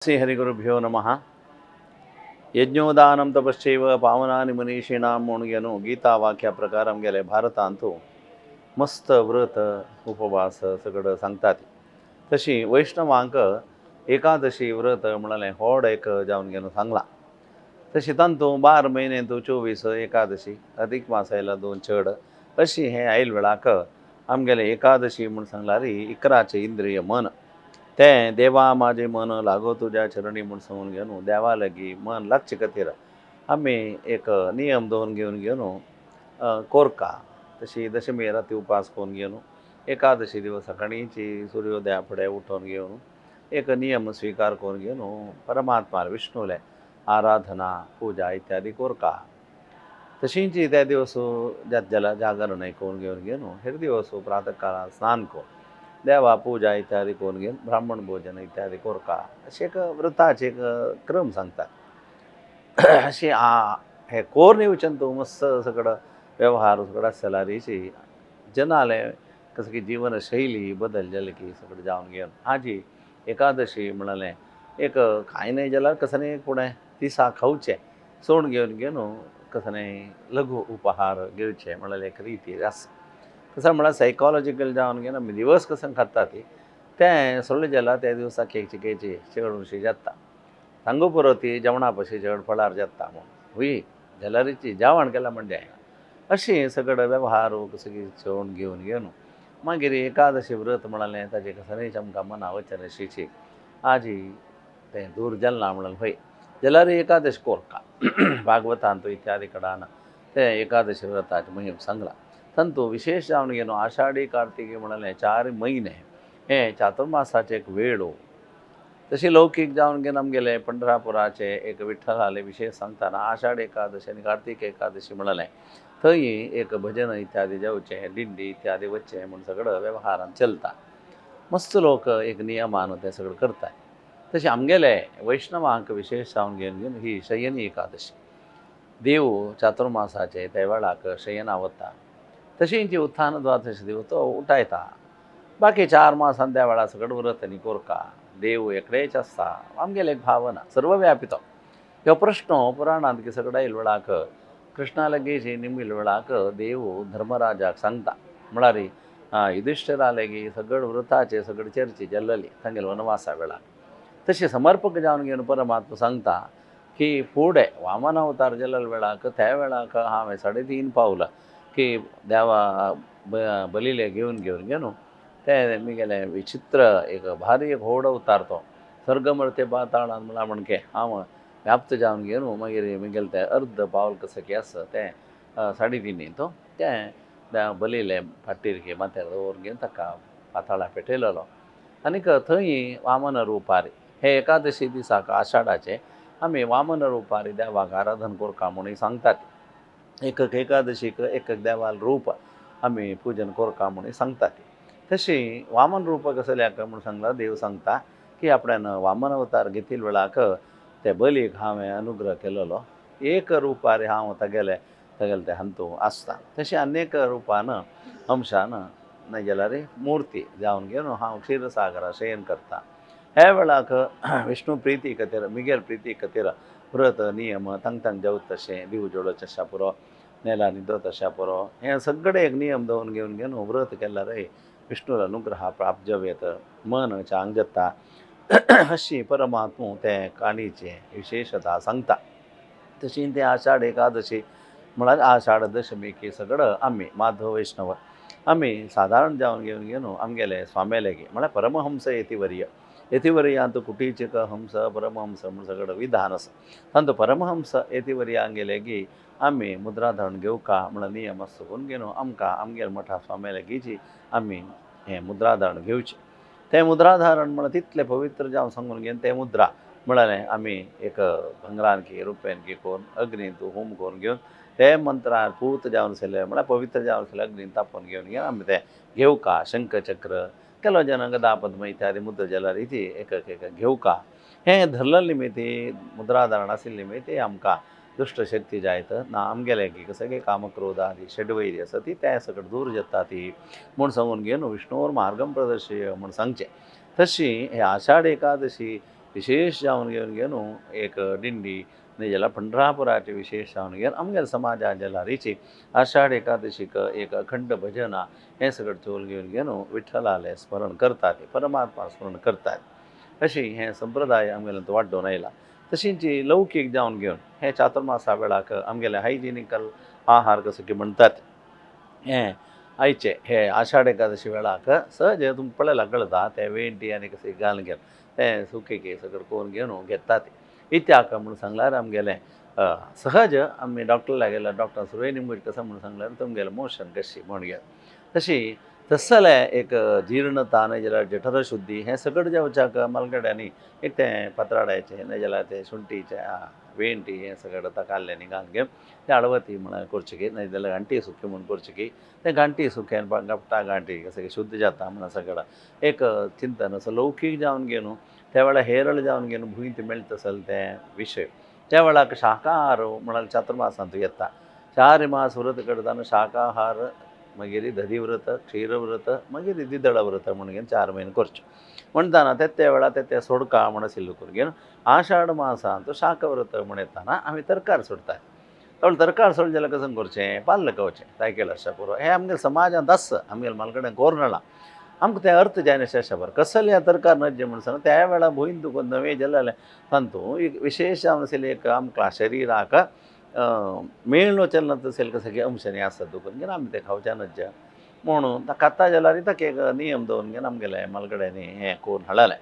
ಶ್ರೀ ಹರಿಗುರುಭ್ಯೋ ನಮಃ. ಯಜ್ಞೋದಾನಂ ತಪಶ್ಚೈವ ಪಾವನಾನಿ ಮನೀಷಿಣಾಂ म्हणून गीता वाक्या प्रकार आमगेले भारतांतू मस्त व्रत उपवास सगळं सांगतात. तशी वैष्णवांक एकादशी व्रत म्हळ्यार व्हड एक जावन घेवन सांगलां. तशी तांतू 12 म्हयने तूं 24 एकादशी, अधिक मास आयला 2 चड अशी हे आयल वेळाक आमगेले एकादशी म्हूण सांगल्यार 11 इंद्रिय मन तें देवा माझे मन लागो तुज्या चरणी म्हूण सांगून घेवन देवा लागीं मन लागचे खातीर आमी एक नियम दवरून घेवन घेवन कोरका. तशी दशमी राती उपास करून घेवन एकादशी दिवस सकाळींची सुर्योदया फुडें उठोवन घेवन एक नियम स्विकार करून घेवन परमात्मा विष्णुले आराधना पूजा इत्यादी कोरका. तशींच त्या दिवस जात जाल्यार जागरण करून घेवन घेवन हेर दिवस प्रातः काळार स्नान करून देवा पूजा इत्यादी करून घेवन ब्राह्मण भोजन इत्यादी कोरका. अशें एक व्रताचे एक क्रम सांगतात. अशें हे कोर येवचें तूं मस्त सगळो व्यवहार सगळो आसता जाल्यार जनाले कसं की जीवनशैली बदल जाली की सगळें जावन घेवन आजी एकादशी म्हळ्यार एक कांय न्हय जाल्यार कसं न्हय फुडें दिसा खावचें सोड घेवन घेवन कसं न्हय लघु उपहार घेवचे म्हळ्यार एक रिती आसा. कसं म्हळ्यार सायकोलॉजिकल जावन घेवन आमी दिवस कसं खाता ती तें सोडलें जाल्यार त्या दिवसा केची केची चडशी जाता सांगू पुरो ती जेवणा पशी चड फळार जाता म्हूण हुई जाल्यारीची जेवण केलां म्हणजे जायना. अशी सगळो व्यवहार कसं की जेवण घेवन घेवन मागीर एकादशी व्रत म्हळ्यार ताजें कसं न्हय आमकां मना वचन अशीची आजी तें दूर जालें ना म्हणून हय जाल्यार एकादशी कोरका. भागवतांत इत्यादी कडान तें एकादशी व्रताचें महिम सांगलां. तांतू विशेश जावन घेवन आषाढी कार्तिकी म्हळ्यार 4 म्हयने हे चातुर्मासाचे एक वेळ. तशी लौकीक जावन घेवन आमगेले पंढरापुराचे एक विठ्ठलाले विशेष सांगतना आषाढ एकादशी आनी कार्तिक एकादशी म्हळ्यार थंय एक भजन इत्यादी जावचें, दिंडी इत्यादी वचचें म्हूण सगळो व्यवहारान चलता. मस्त लोक एक नियमान तें सगळें करतात. तशें आमगेले वैष्णवांक विशेष जावन घेवन घेवन ही शयनी एकादशी देव चातुर्मासाचे त्या वेळाक शयना वता. तशींच उत्थान द्वादशी देव तो उठायता. बाकी 4 मासान त्या वेळार सगळें व्रत आनी कोरका देव एकडेच आसता. आमगेले एक भावना सर्वव्यापी तो ह्यो प्रश्न पुराणांत की सगळें आयल वेळाक कृष्णा लागीं निमील वेळाक देव धर्मराजाक सांगता म्हळ्यार युधिश्ठिरा लागीं सगळें व्रताचे सगळे चर्ची जाल्ली तांगेले वनवासा वेळार. तशें समर्पक जावन घेवन परमात्मा सांगता की फुडें वामन अवतार जाल्ल्या वेळाक त्या वेळाक हांवें 3.5 पावलां की देवा बलिले घेवन घेवन घेवन ते मिगेले विचित्र एक भारी एक व्हड अवतार तो स्वर्गमर्ते पाताळान म्हळ्यार म्हणके हांव व्याप्त जावन घेवन मागीर मिगेले तें अर्द पावल कसं की आसा तें 3.5 तो तें त्या बलिले फाटीर की माथ्यार दवरून घेवन ताका पाताळा पेटयलेलो आनीक थंय वामन रुपारी हे एकादशी दिसाक आषाढाचे आमी वामन रुपारी देवाक आराधन करका म्हणून सांगतात. एक एकादशीक एक देवाल रूप आमी पुजन करका म्हणून सांगतात. तशी वामन रूप कसल्याक म्हूण सांगला देव सांगता की आपल्यान वामन अवतार घेतील वेळाक ते बलीक हांवें अनुग्रह केलेलो एक रुपार हांव तागेले तागेले ते हांतू आसता. तशें अनेक रुपान अंशान ना जाल्यार मुर्ती जावन घेवन हांव क्षीरसागरा शयन करता. ह्या वेळाक विष्णू प्रिती खातीर मिगेल प्रिती खातीर व्रत नियम तांग तांग जावत तशें दिव जोडो चशा पुरो नेला न्हिदो तशा पुरो हें सगळें एक नियम दवरून घेवन घेवन व्रत केल्यार विष्णूला अनुग्रह प्राप्त जावं मन चांग जाता अशी परमात्मा ते काणीचें विशेषता सांगता. तशी ते आषाढ एकादशी म्हळ्यार आषाढ दशमी की सगळं आमी माधव वैष्णव आमी सादारण जावन घेवन घेवन आमगेले स्वामे लागीं म्हळ्यार परमहंस यतिवर्य यतिवर्यांत कुटीचक हंस परमहंस म्हूण सगळं विधान आसा. तांतू परमहंस यतिवर्यांगे लागीं आमी मुद्राधारण घेवका म्हळ्यार नियम आसता करून घेवन आमकां आमगेले मठा स्वामे लागींची आमी हें मुद्राधारण घेवचें. तें मुद्राधारण म्हळ्यार तितलें पवित्र जावन सांगून घेवन तें मुद्रा म्हळ्यार आमी एक भांगरान की रुप्यान की करून अग्नींत होम करून घेवन ते मंत्रार पूत जावन आशिल्ले म्हळ्यार पवित्र जावन आशिल्ले अग्नीन तापोवन घेवन घेवन आमी तें घेवका. शंखचक्र केलो जन गदा पद्म इत्यादी मुद्रा जाल्यार ती एक एक घेवका. हें धरलें निमित्त मुद्राधारण आशिल्लें निमित्त आमकां दुश्ट शक्ती जायत ना आमगेले की सगळे कामक्रोध आदी षडवैरी आसा ती तें सगळें दूर जाता ती म्हूण सांगून घेवन विष्णुवर मार्गम प्रदर्शय म्हूण सांगचें. तशी हे आषाढ एकादशी विशेष जावन घेवन घेवन एक दिंडी जाल्यार पंढरापुराचे विशेष जावन घेवन आमगेले समाजा जाल्यार आषाढ एकादशीक एक अखंड भजन हें सगळें चोवन घेवन घेवन विठ्ठलालें स्मरण करतात, परमात्मा स्मरण करतात. अशी हें संप्रदाय आमगेले वाड्डोवन आयला. तशींच लौकीक जावन घेवन हे चातुर्मासा वेळाक आमगेले हायजिनिकल आहार कसो की म्हणटात हें आयचे हे आषाढ एकादशी वेळाक सहज तुमकां पळयल्यार कळटा ते वेंटी आनी कशें घालून घेवन तें सुके की सगळें करून घेवन घेतात. इत्याक म्हूण सांगल्यार आमगेलें सहज आमी डॉक्टरला गेल्यार डॉक्टर सुरवेक निमगीत कसो म्हूण सांगल्यार तुमगेलें मोशन कशी म्हूण घेवन तशी तसलें एक जीर्णता न्हय जाल्यार जठरशुद्धी हें सगळें जावच्याक मालगड्यांनी एक तें पत्राड्याचें न्हय जाल्यार तें शुंठीचें वेंटी हें सगळें ताका काडलें घालून घेवन तें आळवती म्हळ्यार करचें की न्हय जाल्यार घांटी सुकें म्हूण करचें की तें घांटी सुकें गपटा घांटी कशें शुद्ध जाता म्हणून सगळें एक चिंतन असो लौकीक जावन घेवन त्या वेळार हेरळ जावन घेवन भूंय मेळटा आसले तें विशय. त्या वेळाक शाकाहार म्हळ्यार चातुर्मासांत येता. चार मास व्रत करतना शाकाहार मागीर दधिव्रत क्षीरव्रत मागीर द्विदळव्रत म्हणून घेवन 4 म्हयने करचें म्हणटाना ते त्या वेळार ते ते सोडका म्हण आशिल्लो करून घेवन आषाढ मासांत शाकव्रत म्हण येताना आमी तरकारी सोडटात. तर तरकारी सोडलें जाल्यार कसं करचें पाल्ल खावचें ताय केलें आसता पुरो हें आमगेले समाजांत आसा आमगेले मालकडेन कोरनळा आमकां तें अर्थ जायना अशें कसले तरकार नज्जे म्हण सांग त्या वेळार भूंय तुका नवें जालें तातूंत एक विशेश जावन आशिल्लें एक आमकां शरिराक मेळनो चलना तशें कसं अंशांनी आसता दुखून घेवन आमी तें खावचें नज्जे म्हणून खाता जाल्यार ताका एक नियम दवरून घेवन आमगेले मालगड्यांनी हें करून हाडलें.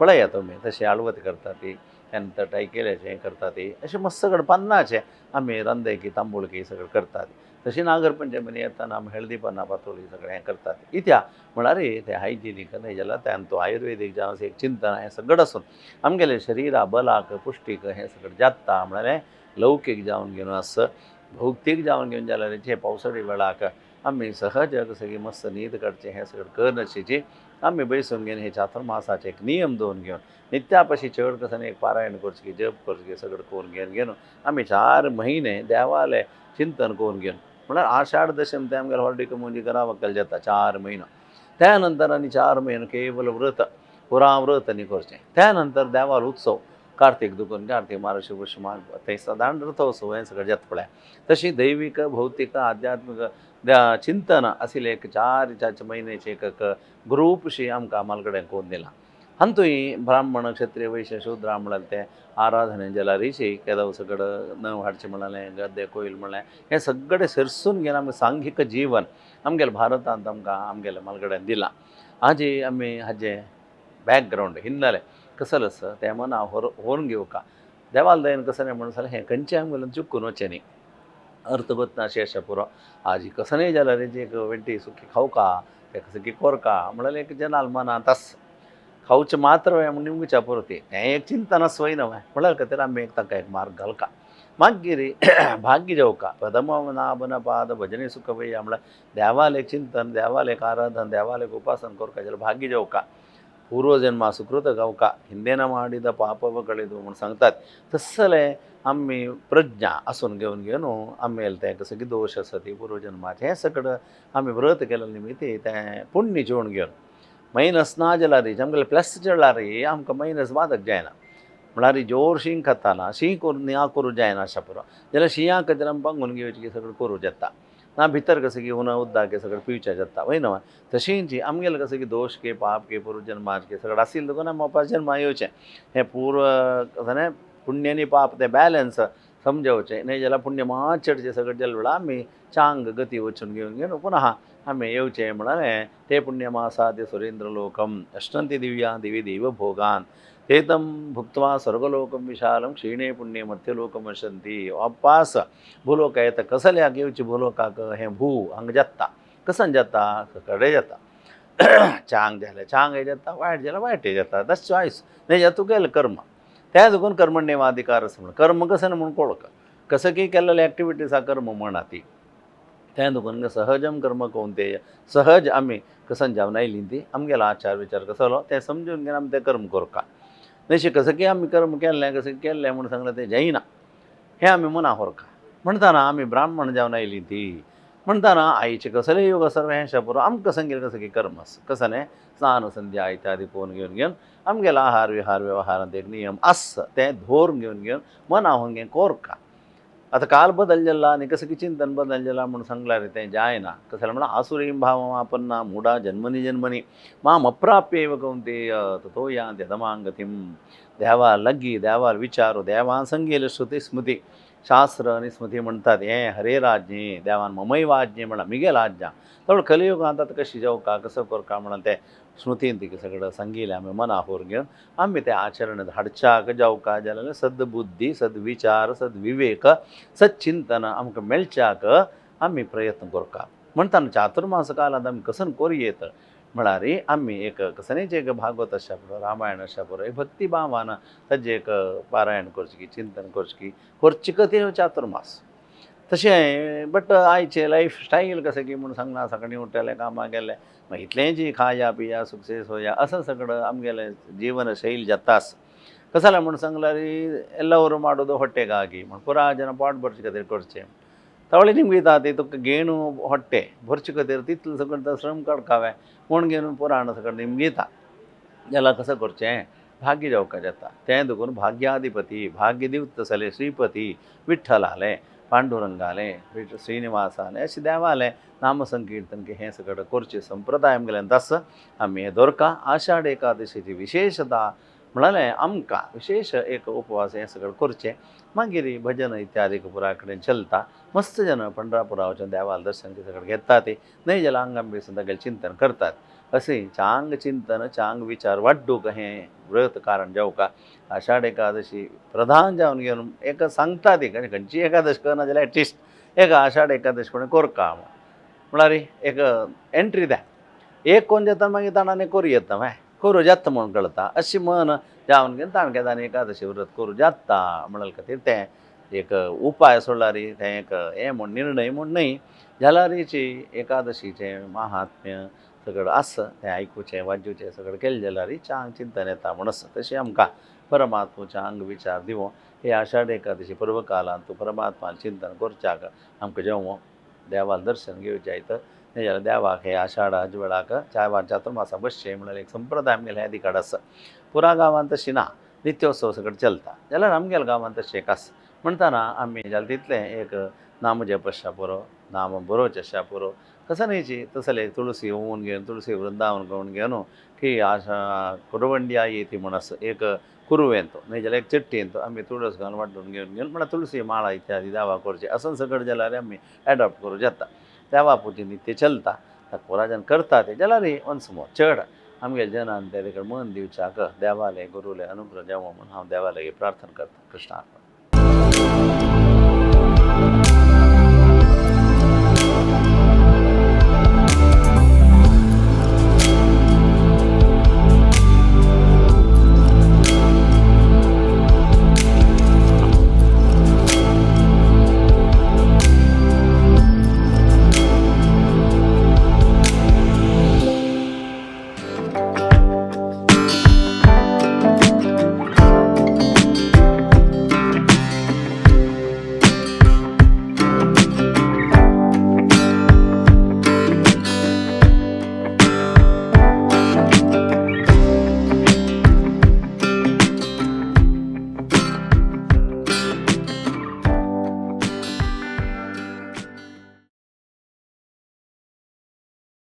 पळया तुमी तशें आळवत करता ती त्यानंतर टायकेल्याचें हें करता ती अशें मस्त सगळें पन्नाचें आमी रांदे तांबुळकी सगळें करतात. तशी नागरपंचमी येताना आमी हळदी पानां पातोळी सगळें हें करतात. इत्या म्हळ्यार तें हायजिनीक न्हय जाल्यार तें आयुर्वेदीक जावन एक चिंतन हें सगळें आसून आमगेले शरिरा बलाक पुश्टीक हें सगळें जाता. म्हळ्यार लौकीक जावन घेवन आस भौतीक जावन घेवन जाल्यार जे पावसाळी वेळाक आमी सहज सगळी मस्त न्हीद काडचें हें सगळें करनाशिची आमी बैसून घेवन हे चातुर्मासाचे एक नियम दवरून घेवन नित्यापशी चड कसं एक पारायण करचें जप करचें सगळें करून घेवन घेवन आमी 4 म्हयने देवालें चिंतन करून घेवन म्हळ्यार आषाढ दशम ते आमगेले हॉर्डिक मुंजी घरा वक्कल जाता 4 म्हयनो. त्या नंतर आनी 4 म्हयनो केवल व्रत पुरा व्रत आनी करचें. त्या नंतर देवाल उत्सव कार्तीक दुखून कार्तीक मार्गशीर वृष माघ थंय सदांच रथोत्सव हें सगळें जाता पळय. तशी दैवीक भौतीक आध्यात्मीक चिंतन आशिल्लें एक 4 4 म्हयन्याचें एक ग्रुपशी आमकां मालकडेन करून दिलां. हातूंय ब्राह्मण क्षत्रिय वैश्य शूद्र म्हळ्यार तें आराधने जाल्यार रिशी केदो सगळें नव हाडचें म्हणलें गद्दे कोयल म्हणलें हें सगळें सरसून घेवन आमकां सांघीक जीवन आमगेले भारतांत आमकां आमगेले मालकडेन दिलां. हाजी आमी हाजें बॅकग्रावंड हिन्नलें कसलें आसा तें मना होरून घेवका देवाल दयेन कसलें म्हणून जाल्यार हें खंयचें आमगेलें चुकून वचचें न्ही अर्थवत ना अशें पुरो आजी कसलेंय जाल्यार एक वेंटी सुकी खावका तें कसं की कोरका म्हळ्यार एक जनाल मनांत आस खावचें मात्र म्हूण निमगुच्या पुरो ती हें एक चिंतन स्वय न्हय म्हळ्यार खातीर आमी एक ताका एक मार्ग घालका मागीर भाग्य जेवका पदमनाभन पाद भजने सुख वय्या म्हळ्यार देवालें चिंतन देवालें आराधन देवालें उपासन कोरका जाल्यार भाग्य जेवका पूर्वजन्मा सुकृत गावका हिंदेन ಮಾಡಿದ ಪಾಪವ ಕಳೆದು म्हणून सांगतात. तसलें आमी प्रज्ञा आसून घेवन घेवन आमी तें कसं की दोश आसा ती पूर्वजन्माचें हें सगळें आमी व्रत केलें निमित्त तें पुण्य जेवण घेवन मायनस ना जाल्यार आमगेलें प्लस जाल्यार आमकां मायनस बादक जायना. म्हळ्यार जोर शीं खाताना शीं करून ना करूं जायना अशें पुरो जाल्यार शिंया खातीर आमी पांगून घेवचें की सगळें करूं जाता ना भितर कसं की उन उद्दाक सगळें पिवचें जाता वय न्हय. तशींच आमगेलें कसं की दोश के पाप के पूर्वजन्माचे सगळें आशिल्लें देखून आमी वापस जन्मा येवचें हें पूर्व कसं पुण्य आनी पाप तें बॅलन्स समजावचें न्हय जाल्यार पुण्य मात चडचें सगळें जाल्या वेळार आमी चांग गती वचून घेवन घेवन पुनः आमी येवचें म्हळ्यार ते पुण्यमासाद्य सुरेंद्रलोकम अष्टंती दिव्या दिवी देव भोगान तेतं भुक्त्वा स्वर्गलोकम विशालं क्षीणे पुण्ये मर्त्यलोकम वसंती. वापास भूलोक येता कसल्याक येवचें भूलोकाक हें भू हांगा जाता कसन जाता सगळें जाता चांग जाल्यार चांग जाता वायट जाल्यार वायट जाता that's choice न्हय जाल्यार तुगेलें कर्म त्या देखून कर्मण्यवाधिकार आसा म्हण कर्म कसं म्हूण कोळक कसं की केल्लेले एक्टिविटीज हा कर्म म्हणा ती त्या देखून सहजम कर्म कौंतेय सहज आमी कसन जावन आयली ती आमगेलो आचार विचार कसलो तें समजून घेवन आमी तें कर्म करका न्हय कसं की आमी कर्म केल्लें कसं केल्लें म्हूण सांगलें तें जायना हें आमी मना व्हरका. म्हणटाना आमी ब्राह्मण जावन आयली ती म्हणटाना आईचें कसलें योग सर्व हें पुरो आमकां सांगेलें कसं की कर्म आसा कसं न्हय स्नान संध्या इत्यादी करून घेवन घेवन आमगेलो आहार विहार व्यवहारांत एक नियम आस तें धोरून घेवन घेवन मना हुंगे कोरका. आतां काल बदल जाला आनी कसं की चिंतन बदल जाला म्हूण सांगल्यार तें जायना. कसं म्हणल्यार आसुरीं भावम आपन्ना मुडा जन्मनी जन्मनी माम अप्राप्यैव कौंतेय ततो यान्ति अधमां गतिं. देवा लग्गी देवार विचारो देवान संगेले श्रुती स्मृती शास्त्र आनी स्मृती म्हणटात हें हरेराज्ञे देवान ममैव आज्ञे म्हणलां मिगेल आज्ञा. तर कलियुगांत आतां कशी जेवका कसो करका म्हणून तें स्मृतीन तिका सगळं सांगिल्लें आमी मनाहोर घेवन आमी तें आचरणांत हाडच्याक जावका जाल्यार सद्बुद्धी सद्विचार सद्विवेक सच्चिंतन आमकां मेळच्याक आमी प्रयत्न करका. म्हणटाना चातुर्मास कालांत आमी कसन कोरयेत म्हळ्यार आमी एक कसनेच एक भागवत आशा पुरो रामायण आशा पुरो एक भक्ती भावान ताजें एक पारायण करचें की चिंतन करचें की करचे खातीर चातुर्मास. तशें बट आयचें लायफ स्टायल कशें की म्हूण सांगना सकाळीं उठ्ठलें कामाक गेलें मागीर इतलेंच खाया पिया सक्सेस होया असं सगळं आमगेलें जीवनशैली जाता आसा. कसाला म्हूण सांगल्यार ಎಲ್ಲವರು ಮಾಡೋದು ಹೊಟ್ಟೆಗಾಗಿ ಪೂರಾ ಜನ ಪಾಟ್ ಬರ್ಚೆ खातीर करचें तवळे निमगीता ती तुका गेणू ಹೊಟ್ಟೆ भरचे खातीर तितलें सगळें श्रम काडकावे म्हूण घेवन पुराण सगळें निमगीता जाल्यार कसं करचें भाग्य जावका जाता तें देखून भाग्याधिपती भाग्य दिवतसले श्रीपती विठ्ठलालें पांडुरंगालें श्रीनिवासालें अशें देवालें नामसंकीर्तन हें सगळें करचें संप्रदाय आमगेलें तस आमी हें दवरका. आषाढ एकादशीची विशेषता म्हळ्यार आमकां विशेष एक उपवास हें सगळें करचें मागीर भजन इत्यादी पुरा कडेन चलता. मस्त जन पंढरपुरा वचून देवाल दर्शन सगळें घेतात न्हय जाल्यार हांगा बी सुद्दां चिंतन करतात. अशें चांग चिंतन चांग विचार वाड्डूक हें व्रत कारण जावका आषाढ एकादशी प्रधान जावन घेवन एक सांगता ती खंयची एकादश करना जाल्यार एटलिस्ट एक आषाढ एकादश कोणें कोरका म्हळ्यार एक एंट्री द्या एक कोण जाता मागीर ताणांनी करूं येता मागीर करूं जाता म्हूण कळटा अशें मन जावन घेवन ताण केदानी एकादशी व्रत करूं जाता म्हणले खातीर तें एक उपाय सोडल्यार तें एक हें म्हूण निर्णय म्हूण न्हय जाल्यारीची एकादशीचें महात्म्य सगळें आसा तें आयकुचें वाजोवचें सगळें केलें जाल्यार चांग चिंतन येता म्हूण आसा. तशें आमकां परमात्मो आंग विचार दिवं हे आषाढ एकादशी पर्वकालांत परमात्मा चिंतन करच्याक आमकां जेवो देवाल दर्शन घेवचें आयत न्हय जाल्यार देवाक हे आषाढ वेळाक चार चातुर्मासा बसचें म्हणल्यार एक संप्रदाय आमगेले ह्या दिकाड आसा. पुरा गांवांत तशें ना नित्योत्सव सगळें चलता जाल्यार आमगेल्या गांवांत तशें एक आसा. म्हणटना आमी जाल्यार तितलें एक नाम जप आशा पुरो नाम बरोवचें आशा पुरो कसं न्हयची तसले तुळसी होवून घेवन तुळसी वृंदावन करून घेवन की आशा कुरवंडी आई ती म्हूण आसा एक कुरुवेंत न्हय जाल्यार एक चिट्टींत आमी तुळस घालून वांटून घेवन घेवन म्हळ्यार तुळसी माळा इत्यादी देवा करचें असं सगळें जाल्यार आमी एडॉप्ट करूं जाता. देवा पुजी नित्य चलता कोराजन करता ते जाल्यार वन्स मोर चड आमगे जनान ते कडेन मन दिवच्याक देवाले गुरुले अनुग्रह जावो म्हूण हांव देवाले प्रार्थना करता. कृष्णार्पण.